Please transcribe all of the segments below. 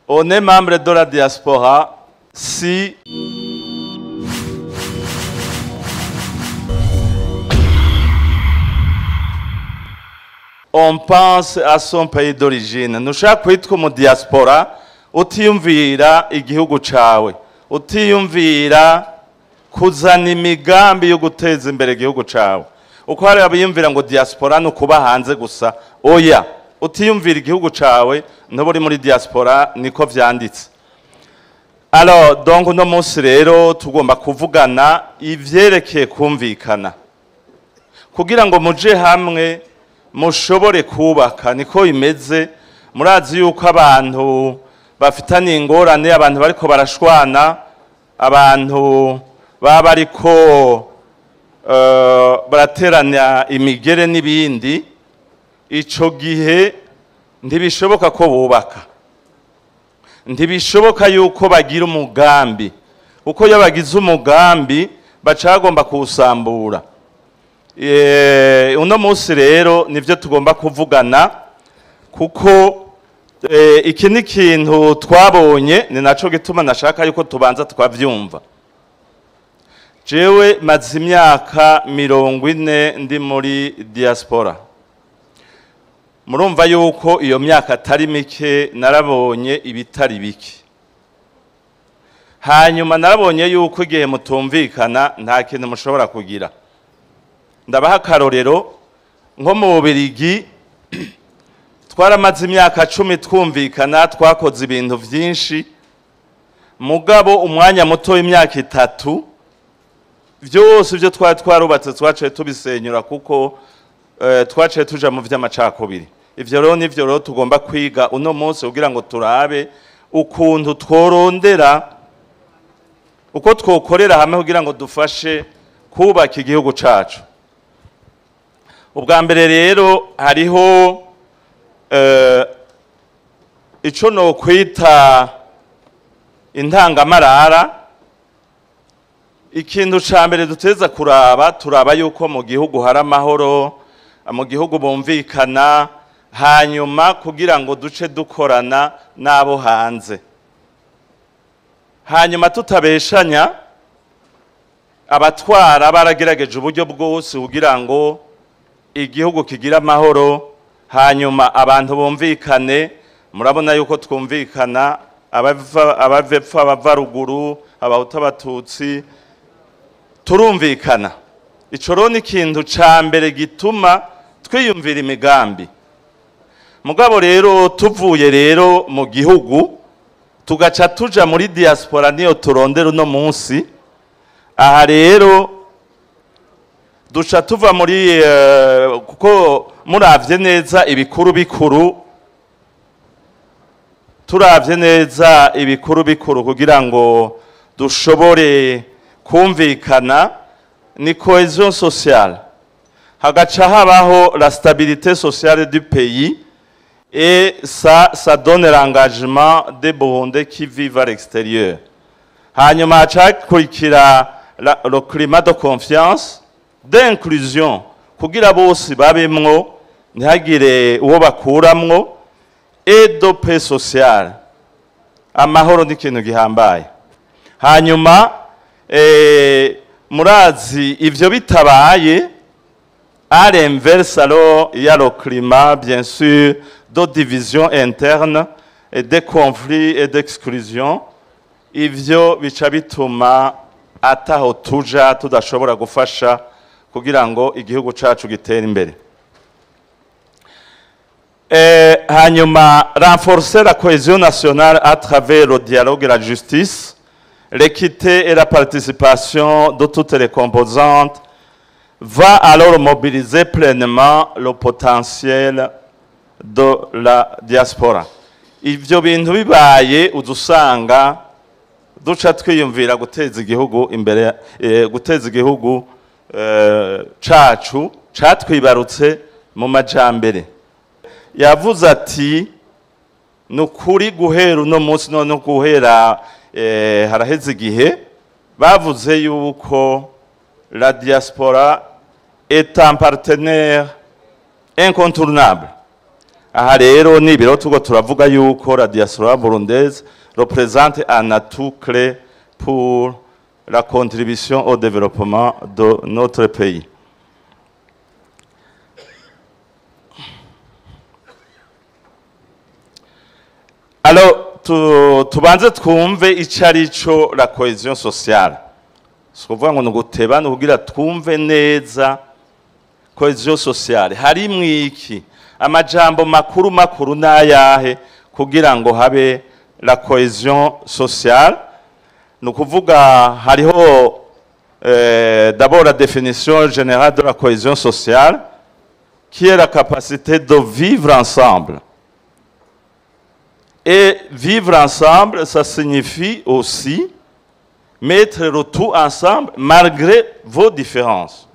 On est membre de la diaspora si on pense à son pays d'origine. Ntushaka kwitwa umu diaspora utiyumvira igihugu cawe, utiyumvira kuzana imigambi yo guteza imbere igihugu cawe. Uko hari abiyumvira ngo diaspora ni ukuba hanze gusa, oya, utiyumvira igihugu cawe ntuba uri muri diaspora, niko vyanditse. Alors donc uno munsi rero tugomba kuvugana ivyerekeye kumvikana kugira ngo muje hamwe mushobore kubaka. Niko bimeze. Murazi yuko abantu bafitanye ingorane, abantu bariko barashwana, abantu baba bariko barateranya imigere n'ibindi, ico gihe ntibishoboka ko bubaka, ntibishoboka yuko bagira umugambi, kuko iyo bagize umugambi baca bagomba kuwusambura. Uno munsi rero nivyo tugomba kuvugana, kuko iki ni ikintu twabonye, ni naco gituma nashaka yuko tubanza tukavyumva. Jewe maze imyaka 40 ndi muri diaspora. Murumva yuko iyo myaka atari mike, narabonye ibitari bike. Hanyuma narabonye yuko igihe mutumvikana nta kintu mushobora kugira. Ndabaha akarorero, nko mu Bubirigi twaramaze imyaka 10 twumvikana, twakoze ibintu vyinshi, mugabo umwanya muto w'imyaka 3 vyose ivyo twari twarubatse twaciye tubisenyura, kuko twaciye tuja mu vy'amacakubiri. Ivyo rero nivyo rero tugomba kwiga uno munsi kugira ngo turabe ukuntu tworondera uko twokorera hamwe kugira ngo dufashe kubaka igihugu cacu. Ubwa mbere rero hariho ico no kwita intangamarara. Ikintu ca mbere duteza kuraba, turaba yuko mu gihugu hari amahoro, mu gihugu bumvikana, hanyuma kugira ngo duce dukorana n'abo hanze, hanyuma tutabeshanya. Abatwara baragerageje uburyo bwose kugira ngo igihugu kigira amahoro, hanyuma abantu bumvikane. Murabona yuko twumvikana, abava abava ruguru, abahutu, abatutsi, turumvikana. Ico rero ni ikintu ca mbere gituma twiyumvira imigambi. Mugabo rero tuvuye rero mu gihugu tugaca tuja muri diaspora, niyo turondera uno munsi. Aha rero duca tuva muri kuko muravye neza ibikuru bikuru, turavye neza ibikuru bikuru kugira ngo dushobore kumvikana, ni cohésion sociale, hagaca habaho la stabilité sociale du pays, et ça, ça donne l'engagement des Burundais qui vivent à l'extérieur. Hanyuma hacakurikira le climat de confiance, d'inclusion, kugira bose babemwo, ntihagire uwo bakuramwo, et de paix sociale. Amahoro ni ikintu gihambaye. Hanyuma murazi ivyo bitabaye, à l'inverse alors il y a le climat bien sûr de division interne et de conflits et d'exclusion. Ivyo bica bituma ataho tuja tudashobora gufasha kugira ngo igihugu cacu gitere imbere. Hanyuma renforcer la cohésion nationale à travers le dialogue et la justice, l'équité et la participation de toutes les composantes va alors mobiliser pleinement le potentiel de la diaspora. Ivyo bintu bibaye, udusanga duca twiyumvira guteza igihugu imbere, guteza igihugu cacu catwibarutse mu majambere. Yavuze ati nukuri guhera uno munsi no guhera haraheze igihe bavuze yuko la diaspora est un partenaire incontournable. Aha rero ni ibiro tugo turavuga yuko la diaspora burundaise représente un atout clé pour la contribution au développement de notre pays. Alors, tubanze twumve ico ari co la cohésion sociale. Si ukuvuga ngo ni uguteba, ni ukugira twumve neza cohésion sociale. Harimwo iki? Amajambo makuru makuru n'ayahe kugira ngo habe la cohésion sociale? Ni ukuvuga hariho d'abord la définition générale de la cohésion sociale, qui est la capacité de vivre ensemble. Et vivre ensemble, ça signifie aussi mettre le tout ensemble malgré vos différences.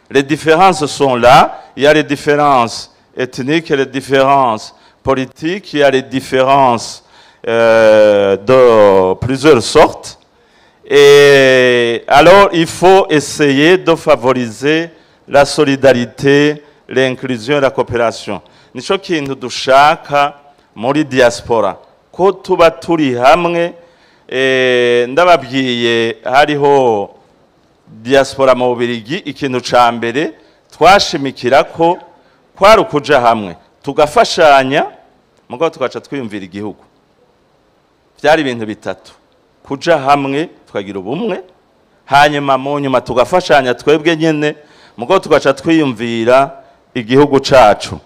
Les différences sont là. Il y a les différences ethniques, il y a les différences politiques, il y a les différences de plusieurs sortes. Et alors, il faut essayer de favoriser la solidarité, l'inclusion et la coopération. Nico kintu dushaka muri diaspora, ko tuba turi hamwe. Ndababwiye, hariho diaspora mu Bubirigi, ikintu ca mbere twashimikira ko kwari ukuja hamwe tugafashanya, mugabo tugaca twiyumvira igihugu. Byari ibintu bitatu: kuja hamwe tukagira ubumwe, hanyuma mu nyuma tugafashanya twebwe nyene, mugabo tugaca twiyumvira igihugu cacu.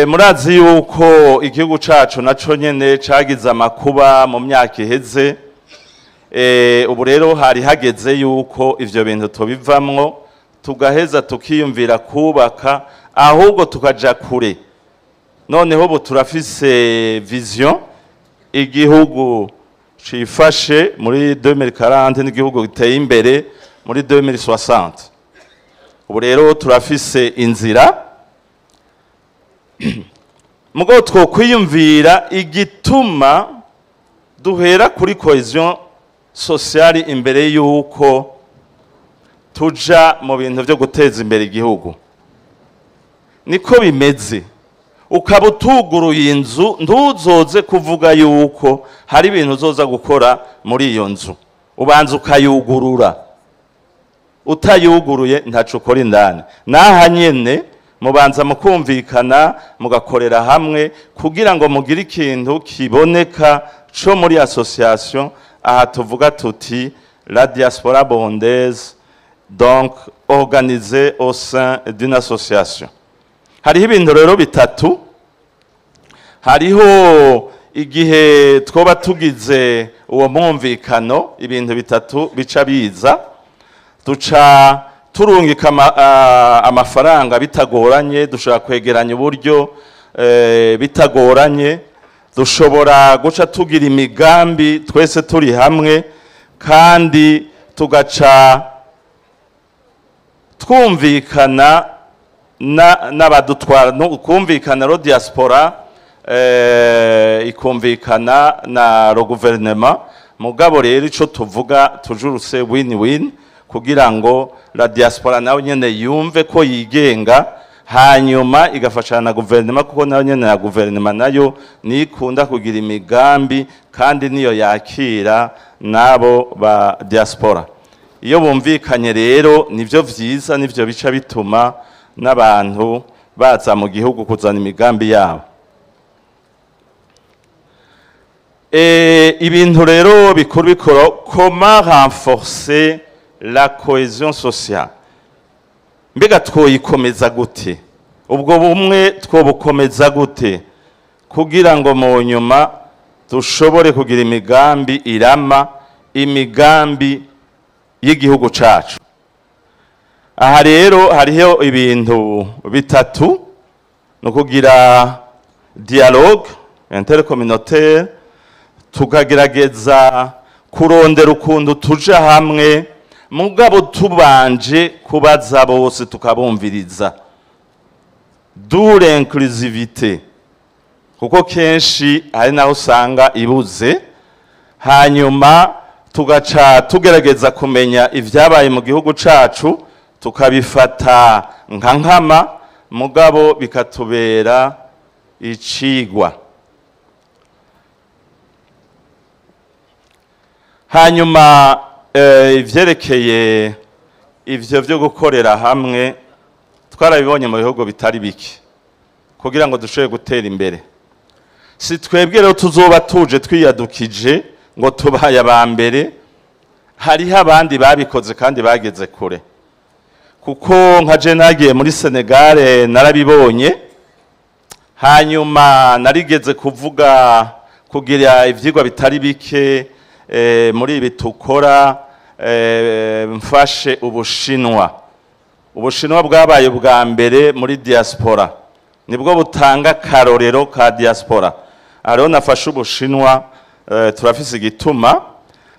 Murazi yuko igihugu cacu naco nyene cagize amakuba mu myaka iheze. Ubu rero hari hageze yuko ivyo bintu tubivamwo, tugaheza tukiyumvira kubaka, ahubwo tukaja kure. Noneho ubu turafise vision, igihugu cifashe muri 2040 n'igihugu giteye imbere muri 2060. Ubu rero turafise inzira. Mugabo twokwiyumvira igituma duhera kuri cohésion sociale imbere yuko tuja mu bintu vyo guteza imbere igihugu. Niko bimeze, ukaba utuguruye inzu, ntuzoze kuvuga yuko hari ibintu uzoza gukora muri iyo nzu. Ubanza ukayugurura. Utayuguruye, ntaco ukora indani. Naha nyene mubanza mukumvikana, mugakorera hamwe kugira ngo mugire ikintu kiboneka co muri association. Aha tuvuga tuti la diaspora burundaise, donc organisée au sein d'une association. Hariho ibintu rero bitatu. Hariho igihe twoba tugize uwo mwumvikano, ibintu bitatu bica biza: duca turungika amafaranga bitagoranye, dushobora kwegeranya uburyo bitagoranye, dushobora guca tugira imigambi twese turi hamwe, kandi tugaca twumvikana n'abadutwara, kumvikana ro diaspora ikumvikana na le gouvernement. Mugabo rero ico tuvuga toujours, c'est win-win, kugira ngo la diaspora nawe nyene yumve ko yigenga, hanyuma igafashana na guverinoma, kuko nayo nyene na guverinoma nayo nikunda kugira imigambi, kandi niyo yakira nabo ba diaspora. Iyo bumvikanye rero nivyo vyiza, nivyo bica bituma n'abantu baza mu gihugu kuzana imigambi yabo. Ibintu rero bikuru bikuru, comment renforcer la cohésion sociale? Mbega twoyikomeza gute? Ubwo bumwe twobukomeza gute kugira ngo mu nyuma dushobore kugira imigambi irama, imigambi y'igihugu cacu? Aha rero hariho ibintu bitatu: no kugira dialogue intercommunautaire, tukagerageza kurondera ukuntu tuja hamwe, mugabo tubanje kubaza bose, tukabumviriza, d'où l'inclusivité, kuko kenshi hari naho usanga ibuze. Hanyuma tugaca tugerageza kumenya ibyabaye mu gihugu cacu, tukabifata nka nkama. mugabo bikatubera icigwa. Hanyuma ivyerekeye ivyo vyo gukorera hamwe twarabibonye mu bihugu bitari bike kugira ngo dushobore gutera imbere. Si twebwe rero tuzoba tuje twiyadukije ngo tubaye aba mbere, hariho abandi babikoze kandi bageze kure. Kuko nka je nagiye muri Senegal narabibonye, hanyuma narigeze kuvuga kugira ivyigwa bitari bike muri ibi tukora, mfashe Ubushinwa. Ubushinwa bwabaye bwa mbere muri diaspora, nibwo butanga karorero ka diaspora. Ariho nafashe Ubushinwa, turafise igituma.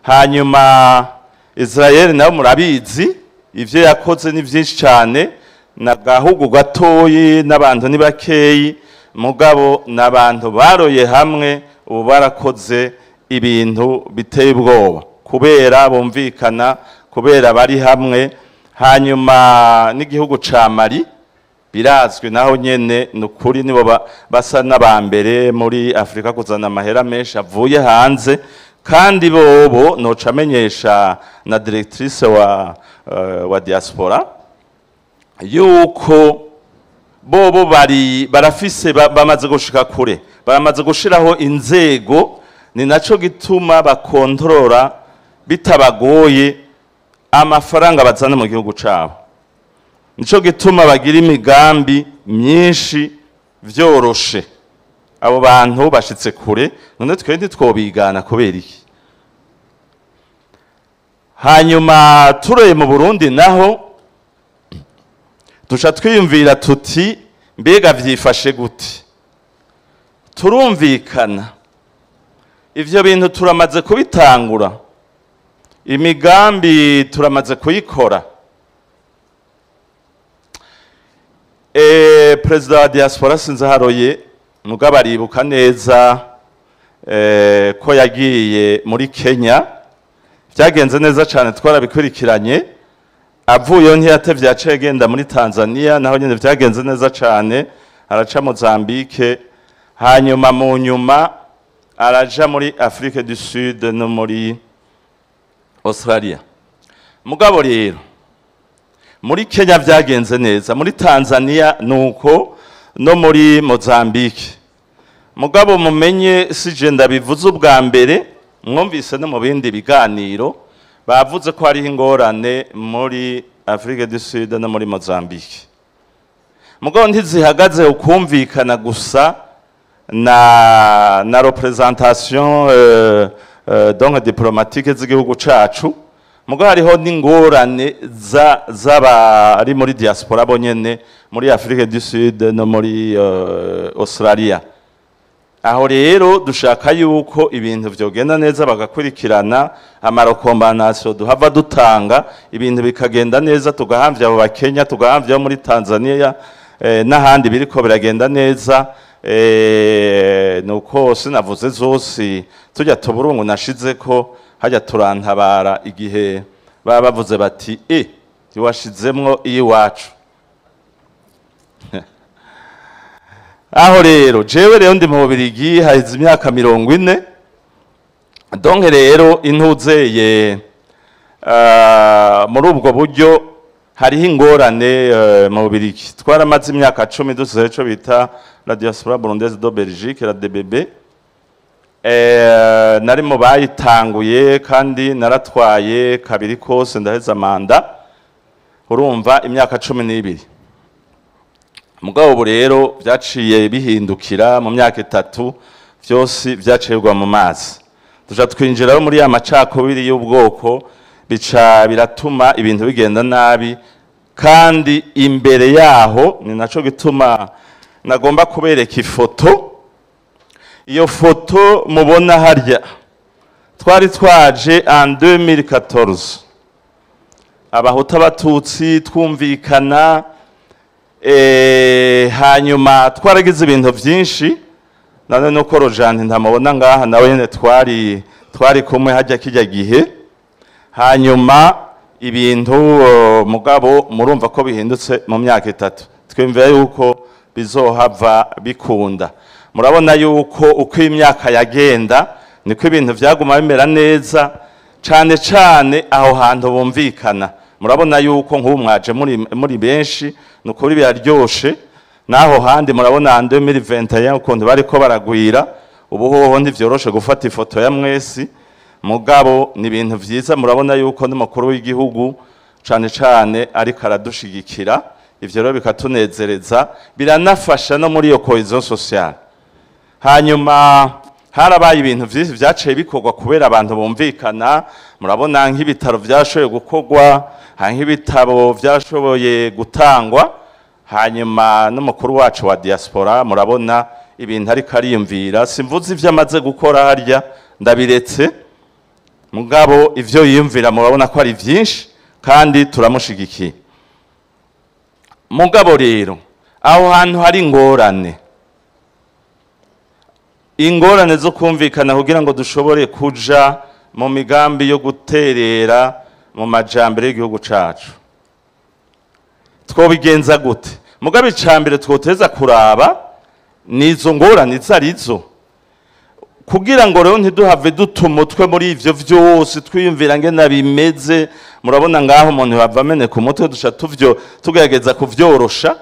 Hanyuma Israel nayo murabizi ivyo yakoze ni vyinshi cyane, na gahugu gatoyi n'abantu ni bakeyi, mugabo n'abantu baroye hamwe ubu barakoze ibintu biteye ubwoba kubera bumvikana, kubera bari hamwe. Hanyuma n'igihugu ca Mali birazwi naho nyene nukuri nibo basa n'abambere muri Afrika kuzana amahera menshi avuye hanze, kandi bobo noca amenyesha na directrice wa diaspora yuko bobo bari barafise bamaze gushika kure, baramaze gushiraho inzego, ni naco gituma bakontorora bitabagoye amafaranga bazana mu gihugu cabo. Nico gituma bagira imigambi myinshi vyoroshe. Abo bantu bashitse kure, none twe ntitwobigana kubera iki? Hanyuma tureye mu Burundi naho duca twiyumvira tuti mbega vyifashe gute? Turumvikana ivyo bintu turamaze kubitangura, imigambi turamaze kuyikora. Perezida wa diaspora Sinzaharoye mugabo aribuka neza ko yagiye muri Kenya, byagenze neza cyane, twarabikurikiranye. Avuyeyo ntiyatevye, yaciye agenda muri Tanzania, naho nyene vyagenze neza cyane, araca Mozambique, hanyuma mu nyuma araja muri Afrique du Sud no muri Australia. Mugabo rero muri Kenya vyagenze neza, muri Tanzania nuko no muri Mozambique. Mugabo mumenye sije ndabivuze ubwa mbere, mwumvise no mu bindi biganiro bavuze ko hariho ingorane muri Afrique du Sud no muri Mozambique. Mugabo ntizihagaze ukumvikana gusa na représentation donc diplomatique z'igihugu cacu, mugabo hariho n'ingorane z'abari muri diaspora bonyene muri Afrique du Sud no muri Australia. Aho rero dushaka yuko ibintu vyogenda neza, bagakurikirana amarekombanasiyo duhava dutanga, ibintu bikagenda neza, tugahamvya abo Bakenya, tugahamvya muri Tanzania n'ahandi biriko biragenda neza. Nuko sinavuze zose, tujya tuburungu nashize ko hajya turantabara igihe baba bavuze bati tiwashizemwo iwacu. Aho rero jewe rero ndi mu Bubiligi haheze imyaka 40, donc rero intuzeye muri ubwo buryo hariho ingorane mu Bubiligi. Twaramaze imyaka 10 dusize ico bita la diaspora burundaise de Belgique, la DBB. Nari mu bayitanguye kandi naratwaye kabiri kose ndaheza manda, urumva imyaka 12. Mugabo ubu rero vyaciye bihindukira mu myaka 3 vyose vyacirwa mu mazi, tuja twinjira muri ya macakubiri y'ubwoko, bica biratuma ibintu bigenda nabi. Kandi imbere yaho ni naco gituma nagomba kubereka ifoto. Iyo foto mubona harya twari twaje en 2014, abahuta abatutsi twumvikana. Hanyuma twaragize ibintu vyinshi, none nuko Rojanti ntamubona ngaha, nawe nyene twari kumwe hajya kijya gihe. Hanyuma ibintu mugabo murumva ko bihindutse mu myaka 3. Twiyumvira yuko bizohava bikunda. Murabona yuko uko imyaka yagenda niko ibintu vyaguma bimera neza, cane cane aho hantu bumvikana. Murabona yuko nk'ubu mwaje muri benshi, nukuri biraryoshe. Naho handi murabona en 2021 ukuntu bariko baragwira. Ubu hoho ntivyoroshe gufata ifoto ya mwesi, mugabo ni ibintu vyiza. Murabona yuko n'umukuru w'igihugu cane cane ariko aradushigikira, ivyo rero bikatunezereza, biranafasha no muri iyo cohésion sociale. Hanyuma harabaye ibintu vyinshi vyaciye bikorwa kubera abantu bumvikana. Murabona nk'ibitaro vyashoboye gukorwa, nk'ibitabo vyashoboye gutangwa. Hanyuma n'umukuru wacu wa diaspora murabona ibintu ariko ariyumvira. Simvuze ivyo amaze gukora harya, ndabiretse, mugabo ivyo yiyumvira murabona ko ari vyinshi kandi turamushigikiye. Mugabo rero aho hantu hari ingorane, ingorane zo kumvikana kugira ngo dushobore kuja mu migambi yo guterera mu majambere y'igihugu cacu, twobigenza gute? Mugabo icambere twoteza kuraba nizo ngorane izarizo, kugira ngo rero ntiduhave duta umutwe muri ivyo vyose twiyumvira ngena bimeze. Murabona ngaho umuntu yava ameneka umutwe, duca tuvyo tugerageza kuvyorosha,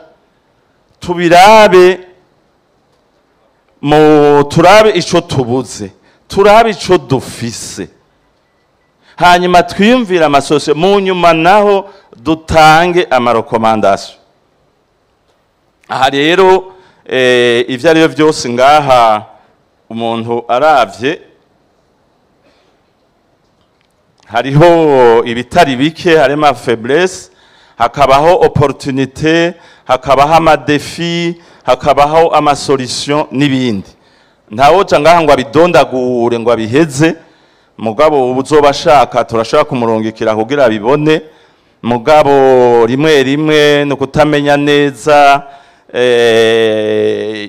tubirabe mu turabe ico tubuze, turabe ico dufise, hanyuma twiyumvire amasosio, mu nyuma naho dutange ama recommandations. Aha rero ivyo ari byo byose ngaha umuntu aravye hariho ibitari bike, harimo faiblesse, hakabaho opportunité, hakabaho ama défis, hakabaho ama solutions n'ibindi. Ntawoja ngaha ngo abidondagure ngo abiheze, mugabo ubu uzoba ashaka turashobora kumurungikira kugira abibone. Mugabo rimwe rimwe no kutamenya neza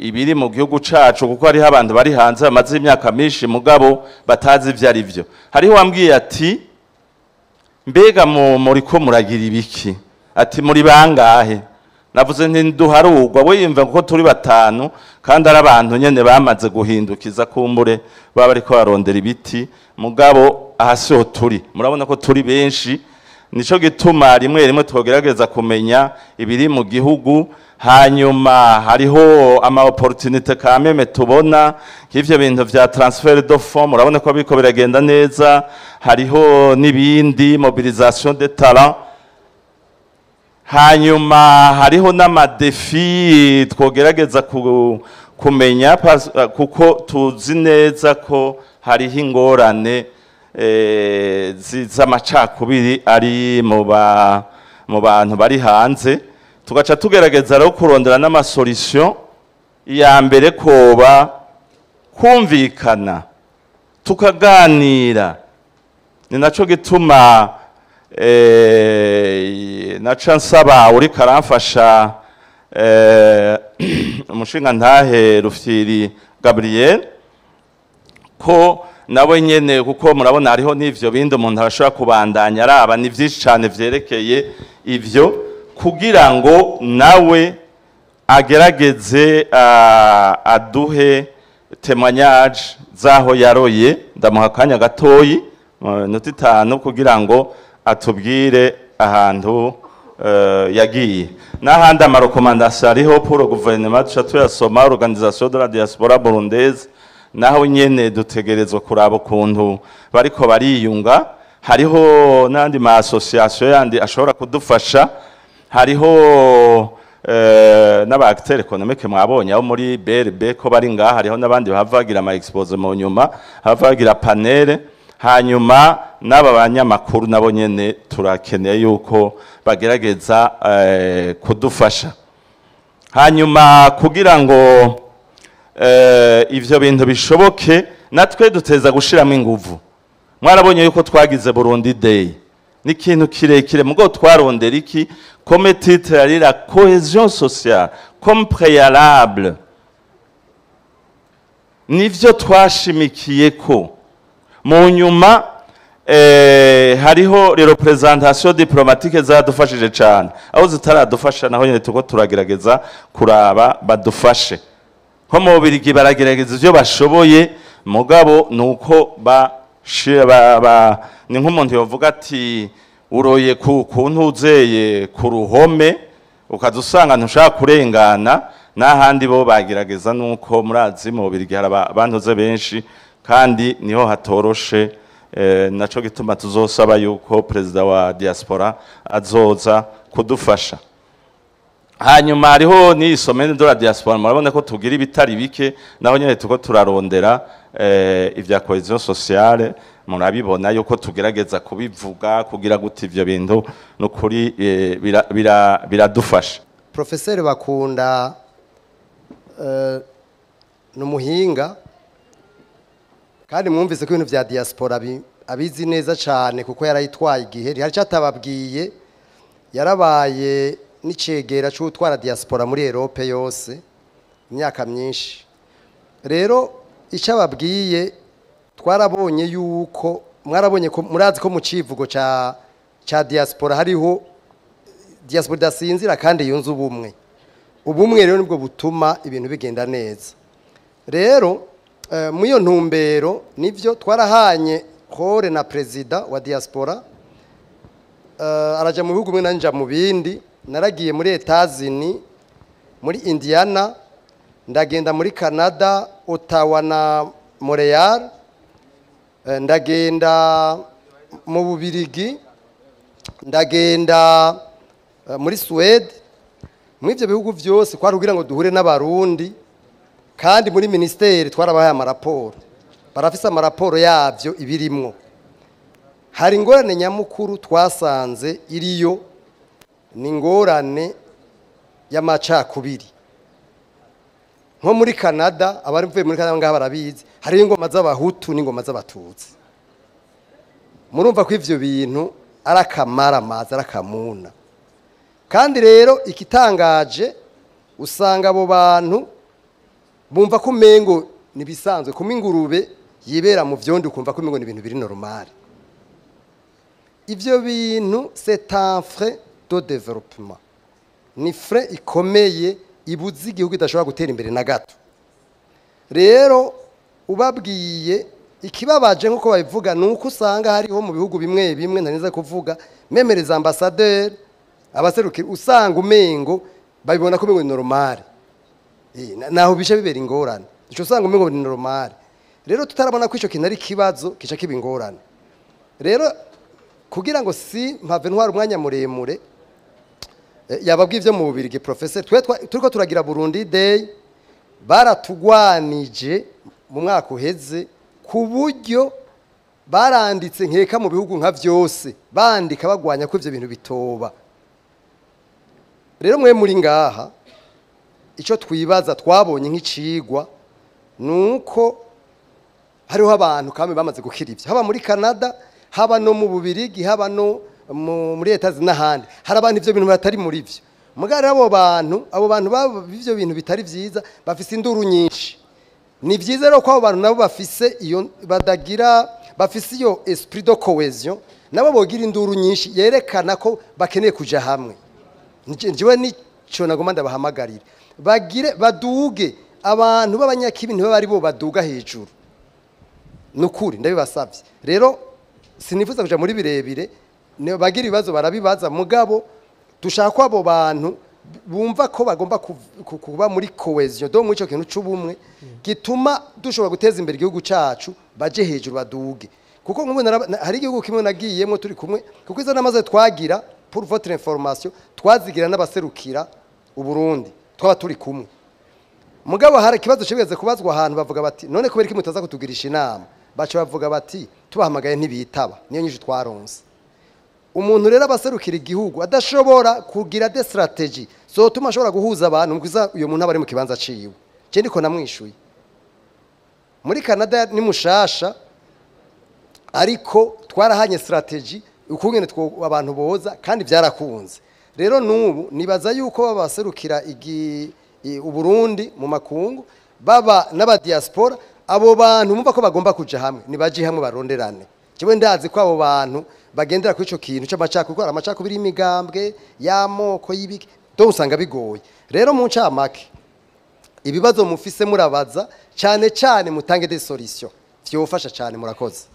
ibiri mu gihugu cacu, kuko hariho abantu bari hanze bamaze imyaka myinshi mugabo batazi ivyo ari vyo. Hariho wambwiye ati: "Mbega muriko muragira ibiki?" Ati: "Muri bangahe?" Navuze nti: "Nduharugwa." We yumva ko turi batanu, kandi ari abantu nyene bamaze guhindukiza, kumbure baba bariko barondera ibiti, mugabo aha siho turi. Murabona ko turi benshi. Nico gituma rimwe rimwe twogerageza kumenya ibiri mu gihugu. Hanyuma hariho ama opportunité kameme tubona, nk'ivyo bintu vya transfert de fonds, murabona ko biriko biragenda neza. Hariho n'ibindi, mobilisation des talents. Hanyuma hariho n'ama défis twogerageza kumenya, kuko tuzi neza ko hariho ingorane z'amacakubiri ari mu bantu bari hanze, tugaca tugerageza rero kurondera n'ama solutions. Iya mbere koba kumvikana, tukaganira. Ni naco gituma naca nsaba uriko aramfasha, umushinga ntahe Rufyiri Gabriel, ko nawe nyene, kuko murabona hariho n'ivyo bindi umuntu arashobora kubandanya araba, ni vyinshi cane vyerekeye ivyo, kugira ngo nawe agerageze aduhe témoignage zaho yaroye. Ndamuha akanya gatoyi, minota 5, kugira ngo atubwire ahantu yagiye n'ahandi. Ama recommandations ariho pour le gouvernement, duca tuyasoma. Organisation de la diaspora burundaise naho nyene dutegerezwa kuraba ukuntu bariko bariyunga. Hariho n'andi ma association yandi ashobora kudufasha. Hariho n'aba acteurs économiques, mwabonye abo muri BRB ko bari ngaha. Hariho n'abandi bahava bagira ama exposés mu nyuma, hava bagira panel. Hanyuma n'aba banyamakuru nabo nyene turakeneye yuko bagerageza kudufasha. Hanyuma kugira ngo ivyo bintu bishoboke, natwe duteza gushiramo inguvu. Mwarabonye yuko twagize Burundi Day, ni ikintu kirekire, mugo twarondera iki? Comme titre ari la cohésion sociale comme préalable, nivyo twashimikiye ko mu nyuma. Hariho rero présentation diplomatique zadufashije cyane. Aho zitaradufasha naho nyene tuko turagerageza kuraba badufashe. Nko mu Bubirigi baragerageza ivyo bashoboye, mugabo nuko ba ni nk'umuntu yovuga ati uroye ku ntuzeye ku ruhome, ukaza usanga ntushaka kurengana. N'ahandi bo bagerageza, nuko murazi mu Bubirigi hari abantuze benshi kandi niho hatoroshe. Naco gituma tuzosaba yuko perezida wa diaspora azoza kudufasha. Hanyuma hariho n'iyi semaine de la diaspora, murabona ko tugira ibitari bike, naho nyene tuko turarondera ivya cohésion sociale. Murabibona yuko tugerageza kubivuga kugira gute ivyo bintu nukuri biradufasha. Profeseri Bakunda ni umuhinga, kandi mwumvise ko ibintu vya diaspora abizi neza cyane, kuko yarayitwaye igihe hari cyatababwiye, yarabaye n'icegera c'utwara diaspora muri Europe yose imyaka myinshi. Rero icyo ababwiye, twarabonye yuko mwarabonye ko murazi ko mu civugo ca diaspora hariho diaspora idasinzira kandi yunze ubumwe. Ubumwe rero nibwo butuma ibintu bigenda neza. Rero muri iyo ntumbero nivyo twarahanye hore na perezida wa diaspora, araja mu bihugu bimwe, nanja mu bindi. Naragiye muri Etazini, muri Indiana, ndagenda muri Canada, Ottawa na Montreal, ndagenda mu Bubirigi, ndagenda muri Suède. Muri ibyo bihugu byose kwari kugira ngo duhure n'Abarundi, kandi muri ministeri twarabahaye amaraporo, barafise amaraporo yabyo ibirimwo. Hari ingorane nyamukuru twasanze iriyo, ni ingorane y'amacakubiri. Nko muri Canada, abari mvuye muri Canada ngaha barabizi, hariyo ingoma z'Abahutu n'ingoma z'Abatutsi. Murumva ko ivyo bintu ari akamaramaza, ari akamuna. Kandi rero ikitangaje, usanga abo bantu bumva ko umengo nibisanzwe kuma ingurube yibera mu vyondo, ukumva ko umengo ni ibintu biri normal. Ivyo bintu, c'est un frein de développement, ni frein ikomeye ibuza igihugu idashobora gutera imbere na gato. Rero ubabwiye, ikibabaje nk'uko babivuga ni uko usanga hariho mu bihugu bimwe bimwe, ntaneza kuvuga, même les ambassadeurs, abaserukira, usanga umengo babibona ko umengo ni normal. Naho bisha bibera ingorane, ico usanga umengo ni normal. Rero tutarabona ko ico kintu ari ikibazo, kica kiba ingorane. Rero kugira ngo si mpave ntwara umwanya muremure, yababwiye ivyo mu Bubirigi professeur. Twe turiko turagira Burundi Day, baratugwanije mu mwaka uheze, ku buryo baranditse nkeka mu bihugu nka vyose, bandika bagwanya ko ivyo bintu bitoba. Rero mwe muri ngaha, icyo twibaza, twabonye nk'icigwa, nuko hariho abantu kamwe bamaze gukira ivyo, haba muri Canada, haba no mu Bubirigi, haba no muri Leta n'ahandi, hari abantu ivyo bintu batari muri vyo. Mugari abo bantu babo ivyo bintu bitari vyiza bafise induru nyinshi. Ni vyiza rero ko abo bantu nabo bafise iyo badagira, bafise iyo esprit de cohésion, nabo bogira induru nyinshi yerekana ko bakeneye kuja hamwe. Njyewe nico nagomba ndabahamagarira, bagire baduge, abantu b'abanyakibi ntibabe ari bo baduga hejuru. Nukuri ndabibasavye. Rero sinifuza kuja muri birebire, bagira ibibazo barabibaza, mugabo dushaka ko abo bantu bumva ko bagomba kuba muri cohésion, do muri ico kintu c'ubumwe gituma dushobora guteza imbere igihugu cacu, baje hejuru, baduge. Kuko nk'ubu hari igihugu kimwe nagiyemwo turi kumwe, kuko izo namaze twagira, pour votre information, twazigira n'abaserukira Uburundi, twaba turi kumwe. Mugabo hari ikibazo kigeze kubazwa ahantu, bavuga bati: "None kubera iki mutaza kutugirisha inama?" Baca bavuga bati: "Tubahamagaye ntibitaba." Niyo nyinshi twaronse. Umuntu rero abaserukira igihugu adashobora kugira des stratégies zotuma ashobora guhuza abantu, mukwiza uyo muntu aba ari mu kibanza ciwe. Je ndiko namwishuye. Muri Canada ni mushasha, ariko twarahanye stratégie ukungene abantu boza, kandi byarakunze. Rero nubu nibaza yuko babaserukira Uburundi mu makungu, baba n'aba diaspora, abo bantu bumva ko bagomba kuja hamwe, nibaje hamwe, baronderane. Jewe ndazi ko abo bantu bagendera kuri ico kintu c'amacakubiri, kuko hari amacakubiri y'imigambwe, y'amoko, y'ibiki, donc usanga bigoye. Rero mu ncamake, ibibazo mufise murabaza cyane cyane, mutange des solutions, vyofasha cyane. Murakoze.